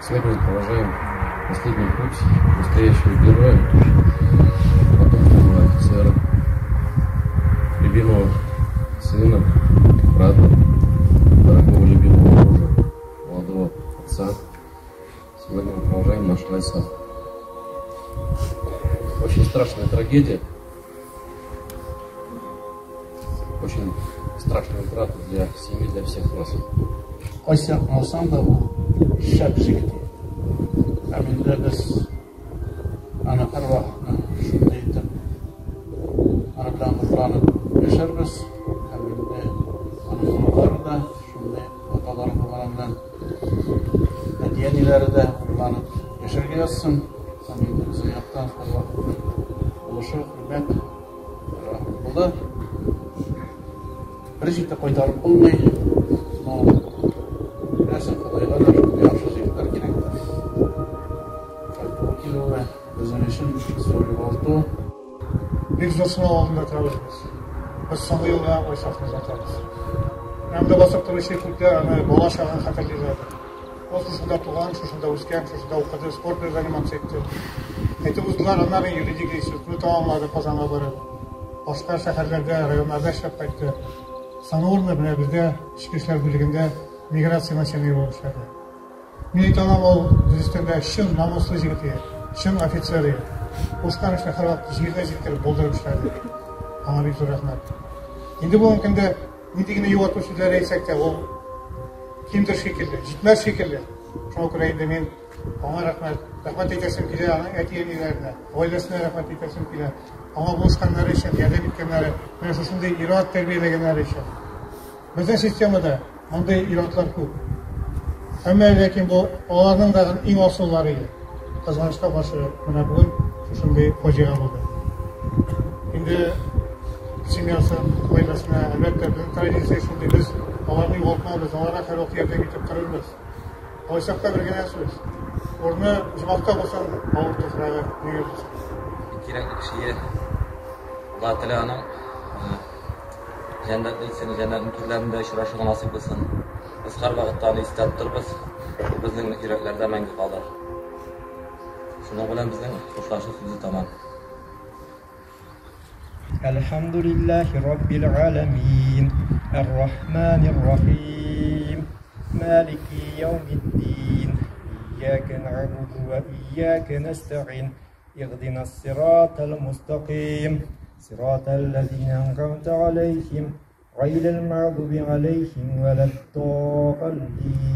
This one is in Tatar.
Сегодня мы провожаем последний путь настоящего героя, потомственного офицера, любимого сына, брата, дорогого любимого мужа, молодого отца. Сегодня мы провожаем нашего Айсафа. Очень страшная трагедия, очень страшная утрата для семьи, для всех нас. Кайсы алсаң да, ул шәп егет. Һәм инде без аны һәрвакытны шундый итеп аны белән горурланып яшәрбез. Һәм инде аның балалары да шундый аталары булганы белән әти-әниләре дә горурланып яшәргә язсын. Һәм инде безнең яктан һәрвакытны булышу, хөрмәт һәрвакыт булды. Бер җирдә кайтарып булмый. Но беләсең, Ходайга да шундый яхшы егетләр кирәктер. Кайтуы килүе безнең өчен зур югалту. Бик зур сынау алдында торабыз без. Без соңгы юлга Айсафны озатабыз. Янымда басып торучы күпләр аны бала чагын хәтерлиләрдер. Ул шушында туган, шушында үскән, шушында укыды, спорт белән заниматься итте. Әйтеп уздылар, аннары юридик институтны тәмамлады Казанга барып. Башка шәһәрләрдә, районнарда эшләп кайтты. Соңгы урында менә бездә эчке эшләр бүлегендә миграция начальнигы булып эшләде. Мин әйтә алам, ул дөрестән дә чын намуслы егет иде, чын офицер иде. Кушкан эшне һәрвакыт җиренә җиткереп, булдырып эшләде. Аңа бик зур рәхмәт. Инде бүгенге көндә нинди генә югалту сүзләре әйтсәк тә, ул кимдер шикелле, җитмәс шикелле. Шуңа күрә инде мин аңа рәхмәт, рәхмәт әйтәсем килә, аның әти-әниләренә, гаиләсенә рәхмәт әйтәсем килә. Аңа булышканнары өчен, ярдәм иткәннәре, менә шушындый ир-ат тәрбияләгәннәре өчен. Безнең системада мондый ир-атлар күп. Әмма ләкин бу аларның да иң асыллары иде. Кызганычка каршы, менә бүген шушындый фаҗига булды. Инде семьясы, гаиләсенә, әлбәттә, безнең традиция шундый, без аларны югалтмабыз, аларга һәрвакыт ярдәм итеп торырбыз. Алайсак та бер генә сүз. Урыны оҗмахта булсын, авыр туфрагы җиңел булсын. Бик кирәкле кешегә Алла Тәгалә аның җәннәтле итсен, җәннәтнең түрләрендә очрашуга насыйп булсын. Без һәрвакытта аны истә тотырбыз. Ул безнең йөрәкләрдә мәңге калыр. Шуның белән безнең хушлашу сүзе тәмам. الحمد لله رب العالمين الرحمن الرحيم مالك يوم الدين إياك نعبد وإياك نستعين اهدنا الصراط المستقيم صراط الذين أنعمت عليهم غير المغضوب عليهم ولا الضالين.